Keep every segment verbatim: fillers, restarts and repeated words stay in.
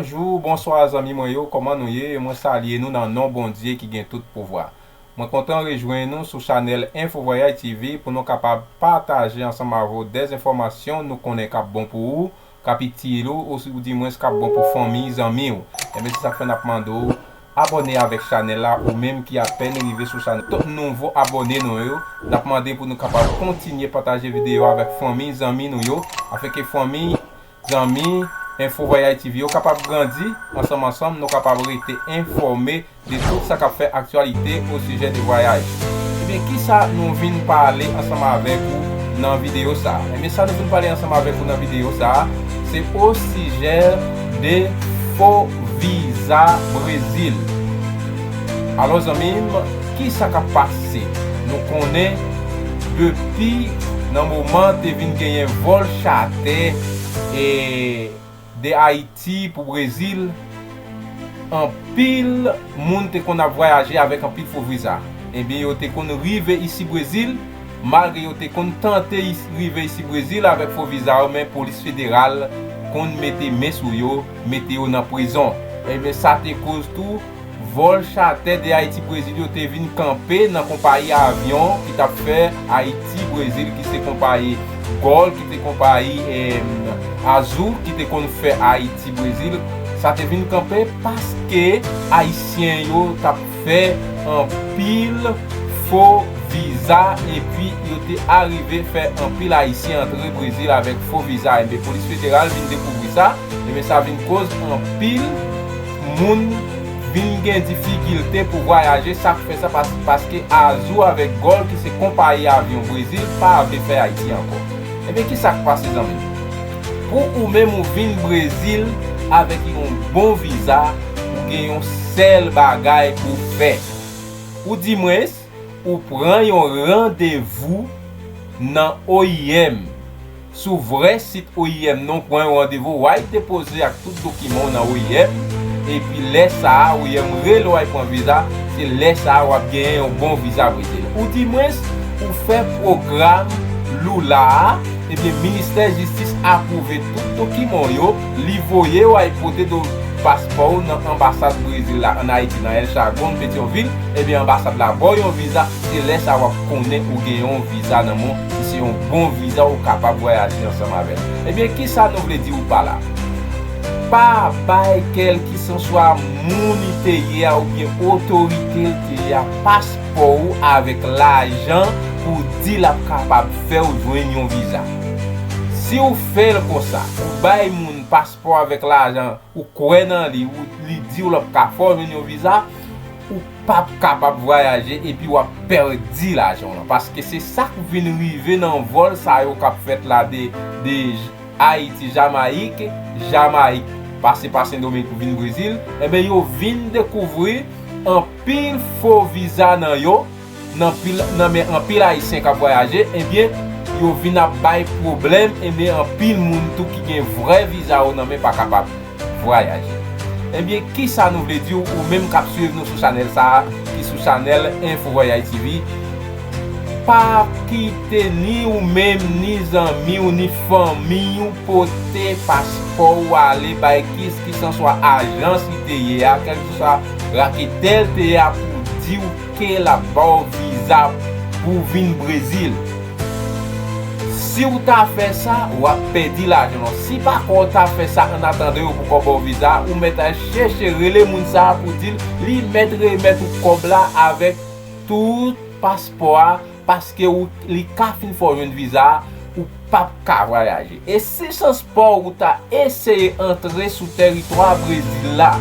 Bonjou, bonswa zanmi mwen yo, kòman nou ye? Mwen salye nou nan non Bondye ki gen tout pouvwa. Mwen kontan rejwenn nou sou chanèl Info Voyage T V pou nou kapab pataje ansanm avè w dèz enfòmasyon nou konnen k ap bon pou ou, k ap itil ou, osi ou di mwens k ap bon pou fanmi, zanmi w. Ebyen, se sa k fè n ap mande w abòne avèk chanèl la, ou menm ki apèn rive sou chanèl. Tout nouvo abòne nou yo, n ap mande pou nou kapab kontinye pataje videyo avèk fanmi, zanmi nou yo, afenke fanmi, zanmi, Info Voyage T V yo kapab grandi ansanm ansanm, nou kapab rete enfòme de tout sa k ap fè aktyalite o sijè de vwayaj. Ebyen, kisa nou vin pale ansanm avèk ou nan videyo sa a? Ebyen, sa nou vin pale ansanm avèk ou nan videyo sa a, se o sijè de fo viza Brezil. Alò, zanmi m, kisa k ap pase? Nou konnen depi nan moman te vin genyen vòl chatè e de Ayiti pou Brezil, anpil moun te konn ap vwayaje avèk anpil fo viza. Ebyen, yo te konn rive isi Brezil, malgre yo te konn tante is- rive isi Brezil avèk fo viza yo, men polis federal konn mete men sou yo, mete yo nan prizon. Ebyen, sa te koz tou vòl chatè de Ayiti Brezil yo te vin kanpe nan konpayi avyon ki t ap fè Ayiti Brezil, ki se konpayi Gol, ki te konpayi, em, Azul, ki te konn fè Ayiti Brezil. Sa te vin kanpe paske Ayisyen yo t ap fè anpil fo viza, epi yo te arive fè anpil Ayisyen antre Brezil avèk fo viza. Ebyen, polis federal vin dekouvri sa, ebyen, sa vin koz anpil moun vin gen difikilte pou vwayaje. Sa k fè sa? Pas- paske Azul avèk Gol, ki se konpayi avyon Brezil, pa vle fè Ayiti ankò. Ebyen, kisa k pase, zanmi? Pou ou menm ou vin Brezil avèk yon bon viza, ou gen yon sèl bagay pou w fè. Ou di mwens, ou pran yon randevou nan O I M. Sou vrè sit O I M nan, ou pran yon randevou, w al depoze ak tout dokiman w nan O I M, epi lè sa a, O I M rele w al pran viza, se lè sa a w ap genyen yon bon viza Brezil. Ou di mwens, ou fè pwogram Lula a, ebyen, ministè jistis apwouve tout dokiman w yo, li voye w al pote do paspò w nan anbasad Brezil la, ann Ayiti, nan El Chagón, Petyonvil, ebyen, anbasad la ba w yon viza, se lè sa a w ap konnen ou gen yon viza nan men w, ki se yon bon viza, ou kapab vwayaje ansanm avè l. Ebyen, kisa nou vle di w pa la? Pa bay kèlkeswa moun li te ye a oubyen otorite l te ye a paspò w avèk lajan pou di l ap kapab fè w jwenn yon viza. Si w fè l konsa, ou bay moun paspò avèk lajan, ou kwè nan li, ou, li di w l ap ka fè w jwenn yon viza, ou p ap kapab vwayaje epi w ap pèdi lajan w lan. Paske se sa k vin rive nan vòl sa yo k ap fèt la de, de Ayiti, Jamayik, Jamayik, pase pa Sendomeng pou vin Brezil, enben, yo vin dekouvri anpil fo viza nan yo, nan pil, nan men anpil Ayisyen k ap vwayaje, ebyen, yo vin ap bay pwoblèm, ebyen, anpil moun tou ki gen vrè viza yo nan men pa kapab vwayaje. Ebyen, kisa nou vle di w, ou menm k ap swiv nou sou chanèl sa a, ki sou chanèl Info Voyage T V? Pa kite ni ou menm, ni zanmi w, ni fanmi w pote paspò w ale bay kis, kisanswa ajans li te ye a, kèlkeswa raketè l te ye a, pou di w ke l ap ba w viza pou w vin Brezil. Si w ta fè sa, w ap pèdi lajan w. Si pa kwè w ta fè sa, annatandan yo poko ba w viza, ou mèt al chèche rele moun sa a pou di l li mèt remèt ou kòb la avèk tout paspò a, paske ou, li ka fin fè w jwenn viza a, ou p ap ka vwayaje. E si chans pa w, ou ta eseye antre sou tèritwa Brezil la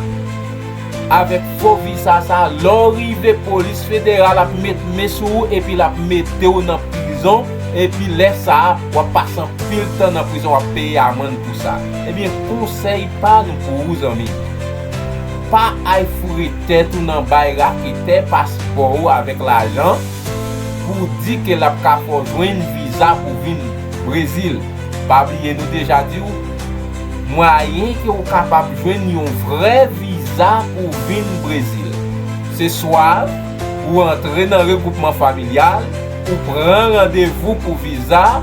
avèk fo viza sa, lè w rive, polis federal ap met men sou ou epi l ap mete w nan prizon, epi lè sa a, w ap pase anpil tan nan prizon, w ap peye amann pou sa. Ebyen, konsèy pa nou pou ou, zanmi m, pa al foure tèt ou nan bay raketè paspò ou avèk lajan pou di ke l ap ka fè w jwenn viza pou vin Brezil. Pa bliye, nou deja di w mwayen ke w kapab jwenn yon vrè viza pou w vin Brezil. Se swa ou antre nan regwoupman familyal, ou pran randevou pou viza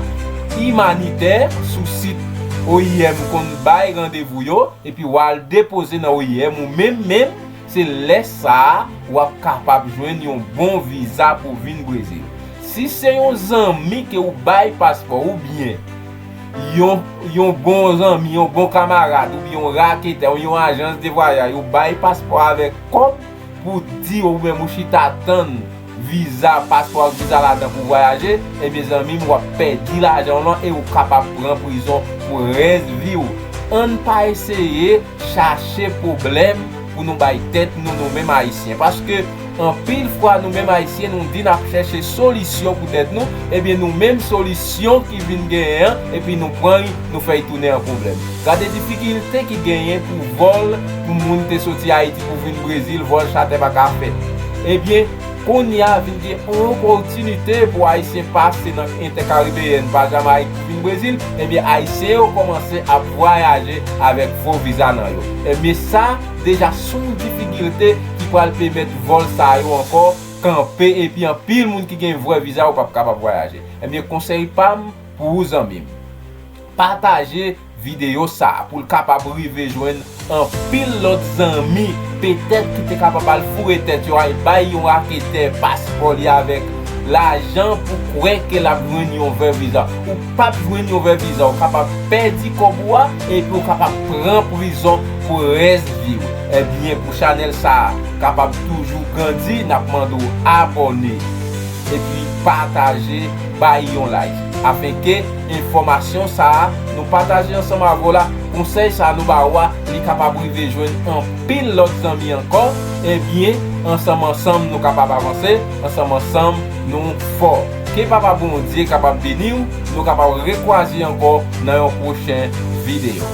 imanitè sou sit O I M konn bay randevou yo, epi w al depoze nan O I M ou menm menm, se lè sa a w ap kapab jwenn yon bon viza pou vin Brezil. Si se yon zanmi ke w bay paspò oubyen yon, yon bon zanmi, yon bon kamarad oubyen yon raketè, yon ajans de vwayaj, ou bay paspò avèk kòb pou di ou menm ou chita tann viza, paspò ak viza ladan pou vwayaje, ebyen zanmi m, w ap pèdi lajan w lan e ou kapab pran prizon pou rès vi w. Ann pa eseye chache pwoblèm pou nou bay tèt nou, nou menm Ayisyen. Paske anpil fwa nou menm Ayisyen nou di n ap chèche solisyon pou tèt nou, ebyen nou menm solisyon ki vin genyen an, epi nou pran l, nou fè l tounen an pwoblèm. Gade difikilte ki genyen pou vòl pou moun te soti Ayiti pou vin Brezil, vòl chatè pa ka fèt. Ebyen, kounye a vin gen yon opòtinite pou Ayisyen pase nan entèkaribeyèn pa Jamayik pou vin Brezil, ebyen Ayisyen yo kòmanse ap vwayaje avèk fo viza nan yo. Ebyen sa deja s on difikilte ki pral pèmèt vòl sa yo ankò kanpe, epi anpil moun ki gen vrè viza yo p ap kapab vwayaje. Ebyen konsèy pa m pou ou zanmi m, pataje videyo sa a pou l kapab rive jwenn anpil lòt zanmi petèt ki te kapab al foure tèt yo al bay yon raketè paspò li avèk lajan pou kwè ke l ap jwenn yon vè viza. Ou p ap jwenn yon vè viza, ou kapab pèdi kòb ou a epi ou kapab pran prizon pou rès vi w. Ebyen pou chanèl sa a kapab toujou grandi, n ap mande w abòne epi pataje, bay yon like, afenke enfòmasyon sa a nou pataje ansanm avè w la, konsèy sa a nou ba ou a, li kapab rive jwenn anpil lòt zanmi ankò. Ebyen ansanm ansanm nou kapab avanse, ansanm ansanm nou fò. Ke Papa Bondye kapab beni w, nou kapab rekwaze ankò nan yon pwochen videyo.